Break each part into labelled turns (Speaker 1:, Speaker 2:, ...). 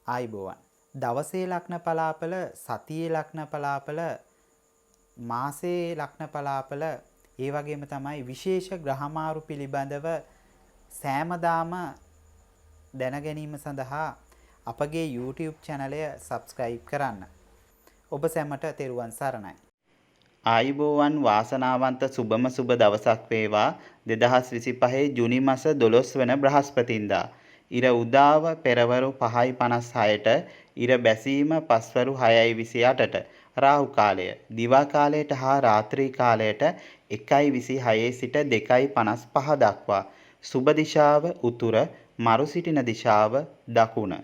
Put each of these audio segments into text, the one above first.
Speaker 1: ආයුබෝවන්. දවසේ ලග්න පලාපල, සතියේ ලග්න පලාපල, මාසයේ ලග්න පලාපල, ඒ වගේම තමයි විශේෂ ග්‍රහමාරු පිළිබඳව සෑමදාම දැන ගැනීම සඳහා අපගේ YouTube චැනලය සබ්ස්ක්‍රයිබ් කරන්න. ඔබ සැමට තෙරුවන් සරණයි.
Speaker 2: ආයුබෝවන්. වාසනාවන්ත සුබම සුබ දවසක් වේවා. 2025 ජුනි මස 12 වන බ්‍රහස්පතින්දා. ඉර උදාව පෙරවරු 5:56ට, ඉර බැසීම පස්වරු 6:28ට. රාහු කාලය දිවා කාලයට හා රාත්‍රී කාලයට 1:26 සිට 2:55 දක්වා. සුබ දිශාව උතුර, මරු සිටින දිශාව දකුණ.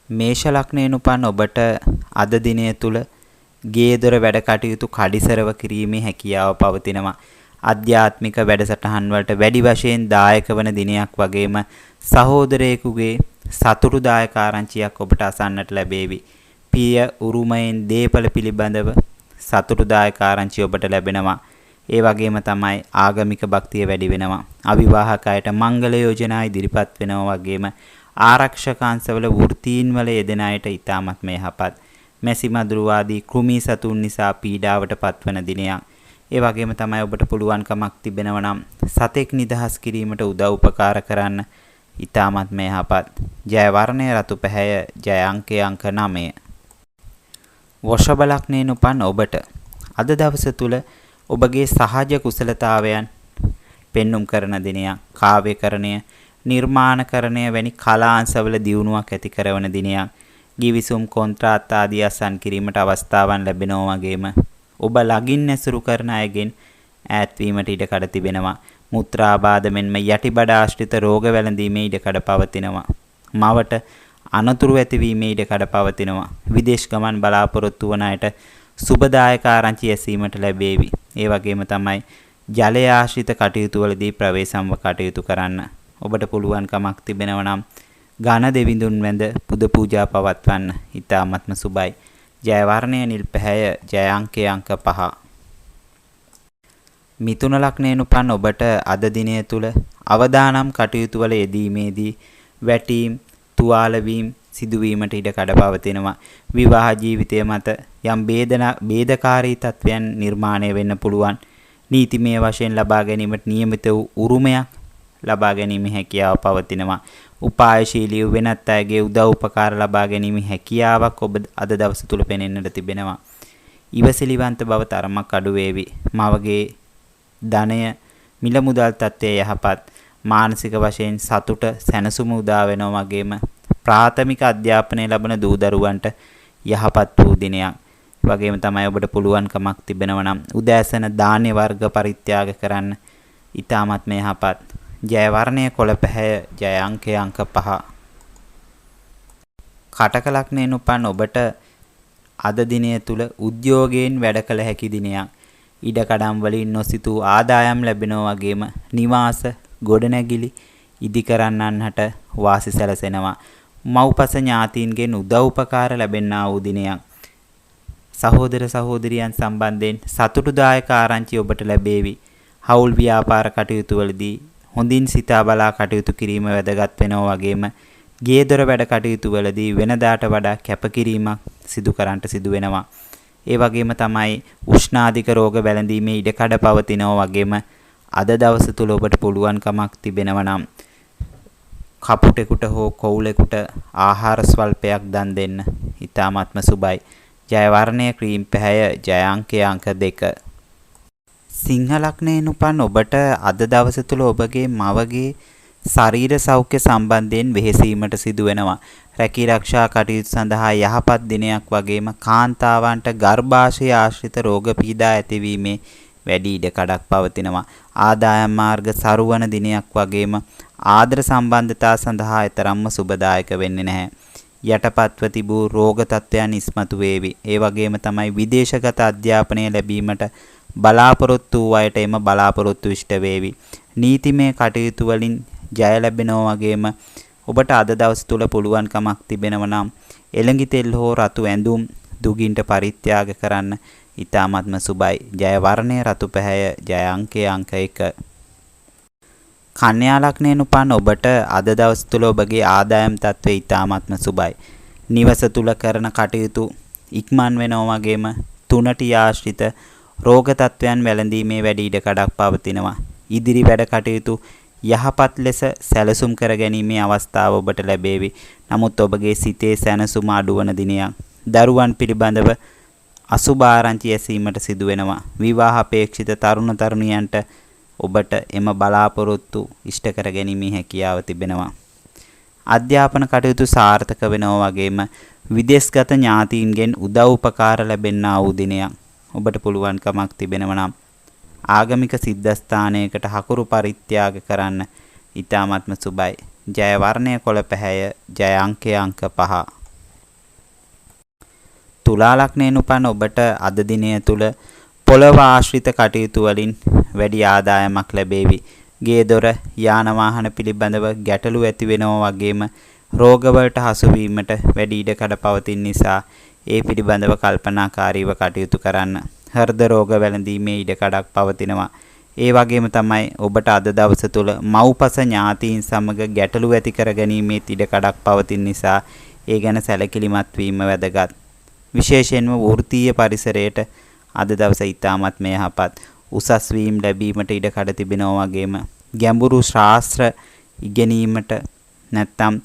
Speaker 1: මේෂ ලග්නයෙන් උපන් ඔබට අද දිනය තුල ගේ දොර වැඩ කටයුතු කඩිසරව කිරීමේ හැකියාව පවතිනවා. ආධ්‍යාත්මික වැඩසටහන් වලට වැඩි වශයෙන් දායක වන දිනයක් වගේම සහෝදරයෙකුගේ සතුටුදායක ආරංචියක් ඔබට අසන්නට ලැබේවි. පිය උරුමයෙන් දේපල පිළිබඳව සතුටුදායක ආරංචි ඔබට ලැබෙනවා. ඒ වගේම තමයි ආගමික භක්තිය වැඩි වෙනවා. අවිවාහක අයට මංගල යෝජනා ඉදිරිපත් වෙනවා වගේම ආරක්ෂක අංශවල වෘත්තීන් වල යෙදෙන අයට ඉතාමත්ම යහපත්. මැසි මදුරු ආදී කෘමි සතුන් නිසා පීඩාවට පත්වන දිනයක්. ඒ වගේම තමයි ඔබට පුළුවන්කමක් තිබෙනවා නම් සතෙක් නිදහස් කිරීමට උදව් උපකාර කරන්න, ඉතාමත්ම යහපත්. ජය වර්ණය රතු පැහැය, ජය අංකය අංක 9. වෘෂභ ලග්නයෙන් උපන් ඔබට අද දවස තුල ඔබගේ සහජ කුසලතාවයන් පෙන්눔 කරන දිනයක්. කාව්‍යකරණය, නිර්මාණකරණය වැනි කලා අංශවල දියුණුවක් ඇති කරවන දිනයක්. ගිවිසුම්, කොන්ත්‍රාත් ආදී අසන් කිරීමට අවස්ථාවන් ලැබෙනවා වගේම ඔබ ළඟින් ඇසුරු කරන අයගෙන් ඈත් වීමට ඉඩකඩ තිබෙනවා. මුත්‍රාබාධ මෙන්ම යටිබඩ ආශ්‍රිත රෝග වැළඳීමේ ඉඩකඩ පවතිනවා. මවට අනතුරු ඇතිවීමේ ඉඩකඩ පවතිනවා. විදේශ ගමන් බලාපොරොත්තු වන අයට සුබදායක ආරංචි ඇසීමට ලැබේවි. ඒ වගේම තමයි ජලය ආශ්‍රිත කටයුතු වලදී ප්‍රවේශම්ව කටයුතු කරන්න. ඔබට පුළුවන්කමක් තිබෙනවා නම් ඝන දෙවිඳුන් වැඳ පුද පූජා පවත්වන්න, ඉතාමත්ම සුබයි. ජය වර්ණය නිල් පැහැය, ජය අංකය අංක 5. මිථුන ලග්නයෙන් උපන් ඔබට අද දිනය තුල අවදානම් කටයුතු වල යෙදීමේදී වැටීම්, තුවාල වීම සිදුවීමට ඉඩ කඩ පවතිනවා. විවාහ ජීවිතය මත යම් බේදකාරී තත්වයන් නිර්මාණය වෙන්න පුළුවන්. නීතිමය වශයෙන් ලබා ගැනීමට නියමිත වූ උරුමයක් ලබා ගැනීමේ හැකියාව පවතිනවා. උපායශීලී වෙනත් අයගේ උදව් උපකාර ලබා ගැනීමේ හැකියාවක් ඔබ අද දවස තුල පෙනෙන්නට තිබෙනවා. ඉවසිලිවන්ත බව තරමක් අඩු වේවි. මවගේ ධනය, මිල මුදල් තත්ත්වය යහපත්. මානසික වශයෙන් සතුට සැනසුම උදා වෙනවා වගේම ප්‍රාථමික අධ්‍යාපනය ලබන දූ දරුවන්ට යහපත් වූ දිනයක්. වගේම තමයි ඔබට පුළුවන්කමක් තිබෙනවා නම් උදෑසන ධාන්‍ය වර්ග පරිත්‍යාග කරන්න, ඉතාමත්ම යහපත්. ජය වර්ණය කොළ පැහැය, ජය අංකය අංක 5. කටක ලග්නයෙන් උපන් ඔබට අද දිනය තුල උද්‍යෝගයෙන් වැඩ කළ හැකි දිනයක්. ඉඩකඩම් වලින් නොසිතූ ආදායම් ලැබෙනවා වගේම නිවාස, ගොඩනැගිලි ඉදි කරන්නන්ට වාසි සැලසෙනවා. මව්පස ඥාතීන්ගෙන් උදව් උපකාර ලැබෙන්නා වූ දිනයක්. සහෝදර සහෝදරියන් සම්බන්ධයෙන් සතුටුදායක ආරංචි ඔබට ලැබේවි. හවුල් ව්‍යාපාර කටයුතු වලදී හොඳින් සිතා බලා කටයුතු කිරීම වැදගත් වෙනවා වගේම ගේ දොර වැඩ කටයුතු වලදී වෙනදාට වඩා කැපකිරීමක් සිදු කරන්නට සිදු වෙනවා. ඒ වගේම තමයි උෂ්ණාධික රෝග වැළඳීමේ ඉඩකඩ පවතිනවා වගේම අද දවස තුල ඔබට පුළුවන්කමක් තිබෙනවා නම් කපුටෙකුට හෝ කොවුලෙකුට ආහාර ස්වල්පයක් දන් දෙන්න, ඉතාමත්ම සුබයි. ජය වර්ණය ක්‍රීම් පැහැය, ජය අංකය අංක 2. සිංහ ලග්නයෙන් උපන් ඔබට අද දවස තුල ඔබගේ මවගේ ශරීර සෞඛ්‍ය සම්බන්ධයෙන් වෙහෙසීමට සිදු වෙනවා. රැකී රක්ෂා කටයුතු සඳහා යහපත් දිනයක් වගේම කාන්තාවන්ට ගර්භාෂය ආශ්‍රිත රෝග පීඩා ඇතිවීමේ වැඩි ඉඩ කඩක් පවතිනවා. ආදායම් මාර්ග සරුවන දිනයක් වගේම ආදර සම්බන්ධතා සඳහා තරම්ම සුබදායක වෙන්නේ නැහැ. යටපත්ව තිබූ රෝග තත්ත්වයන් ඉස්මතු වේවි. ඒ වගේම තමයි විදේශගත අධ්‍යාපනය ලැබීමට බලාපොරොත්තු වූ අයට එම බලාපොරොත්තු ඉෂ්ට වේවි. නීතිමය කටයුතු වලින් ජය ලැබෙනවා වගේම ඔබට අද දවස තුල පුළුවන්කමක් තිබෙනවා නම් එළඟි තෙල් හෝ රතු ඇඳුම් දුගින්ට පරිත්‍යාග කරන්න, ඉතාමත්ම සුබයි. ජය වර්ණය රතු පැහැය, ජය අංකය අංක 1. කන්‍යා ලග්නයෙන් උපන් ඔබට අද දවස තුල ඔබගේ ආදායම් තත්ත්වය ඉතාමත්ම සුබයි. නිවස තුල කරන කටයුතු ඉක්මන් වෙනවා වගේම තුනටි ආශ්‍රිත රෝග තත්වයන් වැළඳීමේ වැඩි ඉඩකඩක් පවතිනවා. ඉදිරි වැඩ කටයුතු යහපත් ලෙස සැලසුම් කර ගැනීමේ අවස්ථාව ඔබට ලැබේවි. නමුත් ඔබගේ සිතේ සැනසුම අඩුවන දිනයක්. දරුවන් පිළිබඳව අසුභ ආරංචි ඇසීමට සිදු වෙනවා. විවාහ අපේක්ෂිත තරුණ තරුණියන්ට ඔබට එම බලාපොරොත්තු ඉෂ්ට කර ගැනීමේ හැකියාව තිබෙනවා. අධ්‍යාපන කටයුතු සාර්ථක වෙනවා වගේම විදේශගත ඥාතීන්ගෙන් උදව් උපකාර ලැබෙන්නා වූ දිනයක්. ඔබට පුළුවන්කමක් තිබෙනවා නම් ආගමික සිද්ධාස්ථානයකට හකුරු පරිත්‍යාග කරන්න ඉතාමත්ම සුබයි. ජය වර්ණය කොළ පැහැය, ජය අංකය අංක 5. තුලා ලග්නයෙන් උපන් ඔබට අද දිනය තුල පොළව ආශ්‍රිත කටයුතු වලින් වැඩි ආදායමක් ලැබේවි. ගේ දොර යාන වාහන පිළිබඳව ගැටලු ඇති වෙනවා වගේම රෝගවලට හසු වීමට වැඩි ඉඩකඩ පවතින නිසා ඒ පිළිබඳව කල්පනාකාරීව කටයුතු කරන්න. හෘද රෝග වැළඳීමේ ඉඩකඩක් පවතිනවා. ඒ වගේම තමයි ඔබට අද දවස තුල මව්පස ඥාතීන් සමග ගැටලු ඇති කර ගැනීමේ ඉඩකඩක් පවතින නිසා ඒ ගැන සැලකිලිමත් වීම වැදගත්. විශේෂයෙන්ම වෘත්තීය පරිසරයට අද දවස ඉතාමත්ම යහපත්. උසස් වීම් ලැබීමට ඉඩකඩ තිබෙනවා වගේම ගැඹුරු ශාස්ත්‍ර ඉගෙනීමට නැත්තම්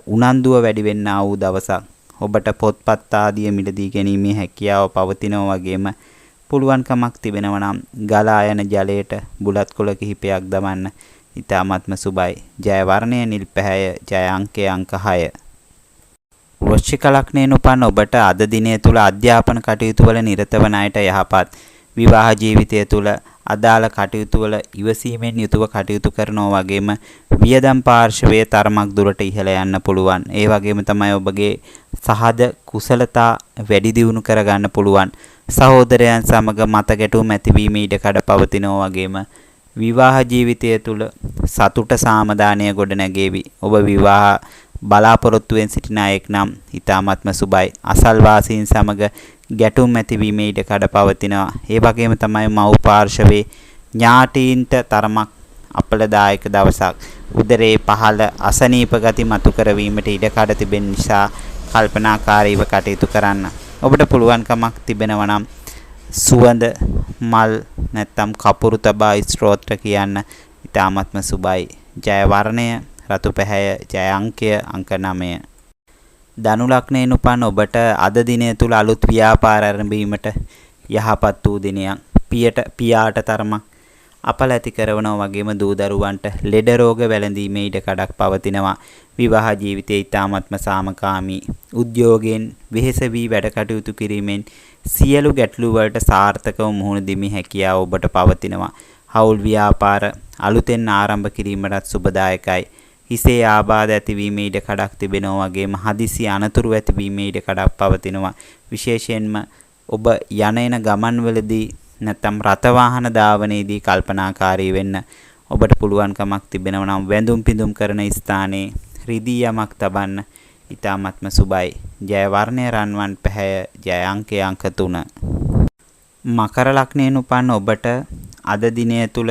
Speaker 1: උනන්දුව වැඩි වෙන්නා වූ දවසක්. ඔබට පොත්පත් ආදිය මිලදී ගැනීමේ හැකියාව පවතිනවා වගේම පුළුවන්කමක් තිබෙනවා නම් ගලා යන ජලයට බුලත් කොළ කිහිපයක් දමන්න ඉතාමත්ම සුබයි. ජය වර්ණය නිල් පැහැය, ජය අංකය අංක 6. වෘශ්චික ලග්නයෙන් උපන් ඔබට අද දිනය තුල අධ්‍යාපන කටයුතු වල නිරත වන අයට යහපත්. විවාහ ජීවිතය තුල අදාළ කටයුතු වල ඉවසීමෙන් යුතුව කටයුතු කරනවා වගේම වියදම් පාර්ශවයේ තරමක් දුරට ඉහළ යන්න පුළුවන්. ඒ වගේම තමයි ඔබගේ සහජ කුසලතා වැඩි දියුණු කරගන්න පුළුවන්. සහෝදරයන් සමග මත ගැටුම් ඇතිවීමේ ඉඩකඩ පවතිනවා වගේම විවාහ ජීවිතය තුල සතුට සාමදානය ගොඩ නැගේවි. ඔබ විවාහ බලාපොරොත්තුවෙන් සිටින අයෙක් නම් ඉතාමත්ම සුබයි. අසල්වාසීන් සමග ගැටුම් ඇතිවීමේ ඉඩකඩ පවතිනවා. ඒ වගේම තමයි මව් පාර්ශවයේ ඥාතීන්ට තරමක් අපලදායක දවසක්. උදරයේ පහළ අසනීප ගති මතු කරවීමට ඉඩකඩ තිබෙන නිසා කල්පනාකාරීව කටයුතු කරන්න. ඔබට පුළුවන්කමක් තිබෙනවා නම් සුවඳ මල් නැත්තම් කපුරු තබා ස්ත්‍රෝත්‍ර කියන්න ඉතාමත්ම සුබයි. ජය වර්ණය රතු පැහැය, ජය අංකය අංක 9. ධනු ලග්නයෙන් උපන් ඔබට අද දිනය තුල අලුත් ව්‍යාපාර ආරම්භ යහපත් වූ දිනයක්. පියාට තරමක් අපල ඇති කරනවා වගේම දූ දරුවන්ට ලෙඩ රෝග වැළඳීමේ ඉඩ කඩක් පවතිනවා. විවාහ ජීවිතයේ ඉතාමත්ම සාමකාමී. උද්‍යෝගයෙන් වෙහෙස වී වැඩ කටයුතු කිරීමෙන් සියලු ගැටලු වලට සාර්ථකව මුහුණ දීමේ හැකියාව ඔබට පවතිනවා. හවුල් ව්‍යාපාර අලුතෙන් ආරම්භ කිරීමටත් සුබදායකයි. හිසේ ආබාධ ඇතිවීමේ ඉඩ කඩක් තිබෙනවා වගේම හදිසි අනතුරු ඇතිවීමේ ඉඩ කඩක් පවතිනවා. විශේෂයෙන්ම ඔබ යන එන ගමන්වලදී නැත්නම් රථ වාහන ධාවනයේදී කල්පනාකාරී වෙන්න. ඔබට පුළුවන්කමක් තිබෙනවා නම් වැඳුම් පිඳුම් කරන ස්ථානයේ රිදී යමක් තබන්න ඉතාමත්ම සුබයි. ජය වර්ණය රන්වන් පැහැය, ජය අංකය අංක 3. මකර ලග්නයෙන් උපන් ඔබට අද දිනය තුල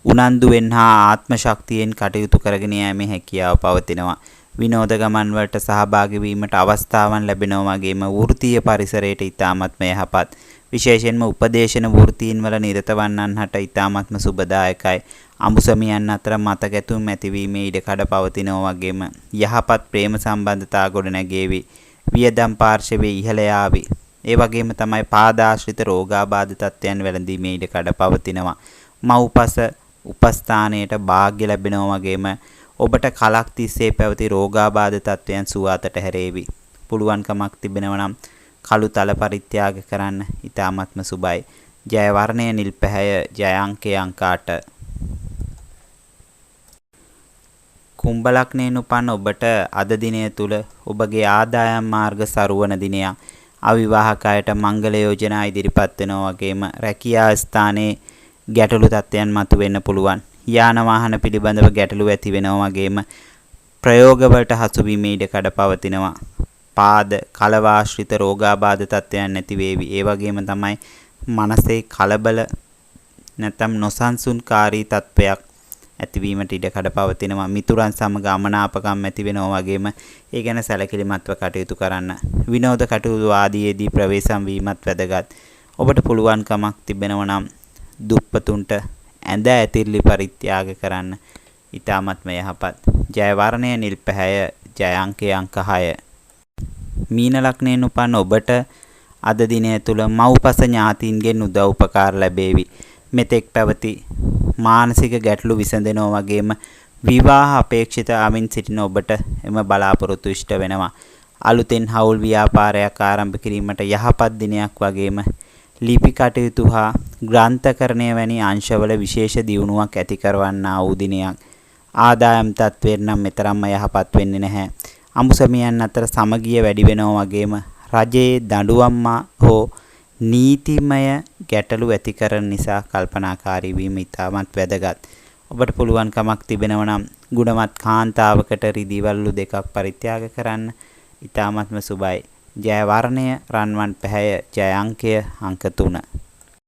Speaker 1: උනන්දුවෙන් හා ආත්ම ශක්තියෙන් කටයුතු කරගෙන යාමේ හැකියාව පවතිනවා. විනෝද ගමන් වලට සහභාගී වීමට අවස්ථාවන් ලැබෙනවා වගේම වෘත්තීය පරිසරයට ඉතාමත්ම යහපත්. විශේෂයෙන්ම උපදේශන වෘත්තීන් වල නිරත වන්නන්හට ඉතාමත්ම සුබදායකයි. අඹුසමියන් අතර මත ගැටුම් ඇතිවීමේ ඉඩකඩ පවතිනවා වගේම යහපත් ප්‍රේම සම්බන්ධතා ගොඩ නැගේවි. වියදම් පාර්ශවයේ ඉහළ යාවි. ඒ වගේම තමයි පාදාශ්‍රිත රෝගාබාධ තත්ත්වයන් වැළඳීමේ ඉඩකඩ පවතිනවා. මව්පස උපස්ථානයට භාග්‍ය ලැබෙනවා වගේම ඔබට කලක් තිස්සේ පැවති රෝගාබාධ තත්ත්වයන් සුව අතට හැරේවි. පුළුවන්කමක් තිබෙනවා නම් කළු තල පරිත්‍යාග කරන්න ඉතාමත්ම සුබයි. ජය වර්ණය නිල් පැහැය, ජය අංකය අංක 8. කුම්භ ලග්නයෙන් උපන් ඔබට අද දිනය තුල ඔබගේ ආදායම් මාර්ග සරුවන දිනයක්. අවිවාහක අයට මංගල යෝජනා ඉදිරිපත් වෙනවා වගේම රැකියා ස්ථානයේ ගැටලු තත්ත්වයන් මතුවෙන්න පුළුවන්. යාන වාහන පිළිබඳව ගැටලු ඇති වෙනවා වගේම ප්‍රයෝග වලට හසු වීමේ ඉඩකඩ පවතිනවා. පාද කලවාශ්‍රිත රෝගාබාධ තත්ත්වයන් නැති වේවි. ඒ වගේම තමයි මනසේ කලබල නැත්නම් නොසන්සුන්කාරී තත්ත්වයක් ඇතිවීමට ඉඩකඩ පවතිනවා. මිතුරන් සමග අමනාපකම් ඇති වෙනවා වගේම ඒ ගැන සැලකිලිමත්ව කටයුතු කරන්න. විනෝද කටයුතු ආදීයේදී ප්‍රවේශම් වීමත් වැදගත්. ඔබට පුළුවන්කමක් තිබෙනවා නම් දුප්පතුන්ට ඇඳ ඇතිරිලි පරිත්‍යාග කරන්න. ඉතාමත්ම යහපත්. ජය වර්ණය නිල් පැහැය, ජය අංකය අංක 6. මීන ලග්නයෙන් උපන් ඔබට අද දිනය තුල මව්පස ඥාතීන්ගෙන් උදව් උපකාර ලැබේවි. මෙතෙක් පැවති මානසික ගැටලු විසඳෙනවා වගේම විවාහ අපේක්ෂිත අමින් සිටින ඔබට එම බලාපොරොත්තු ඉෂ්ට වෙනවා. අලුතෙන් හවුල් ව්‍යාපාරයක් ආරම්භ කිරීමට යහපත් දිනයක් වගේම ලිපි කටයුතු හා ග්‍රන්ථකරණය වැනි අංශවල විශේෂ දියුණුවක් ඇති කරවන්නා වූ දිනයක්. ආදායම් තත්ත්වයෙන් නම් මෙතරම්ම යහපත් වෙන්නේ නැහැ. අමුසැමියන් අතර සමගිය වැඩි වෙනවා වගේම රජයේ දඬුවම් හෝ නීතිමය ගැටලු ඇති කරන නිසා කල්පනාකාරී වීම ඉතාමත් වැදගත්. ඔබට පුළුවන් කමක් තිබෙනවා නම් ගුණවත් කාන්තාවකට රිදී වළලු දෙකක් පරිත්‍යාග කරන්න. ඉතාමත්ම සුබයි. ජය වර්ණය රන්වන් පැහැය, ජය අංකය අංක 3.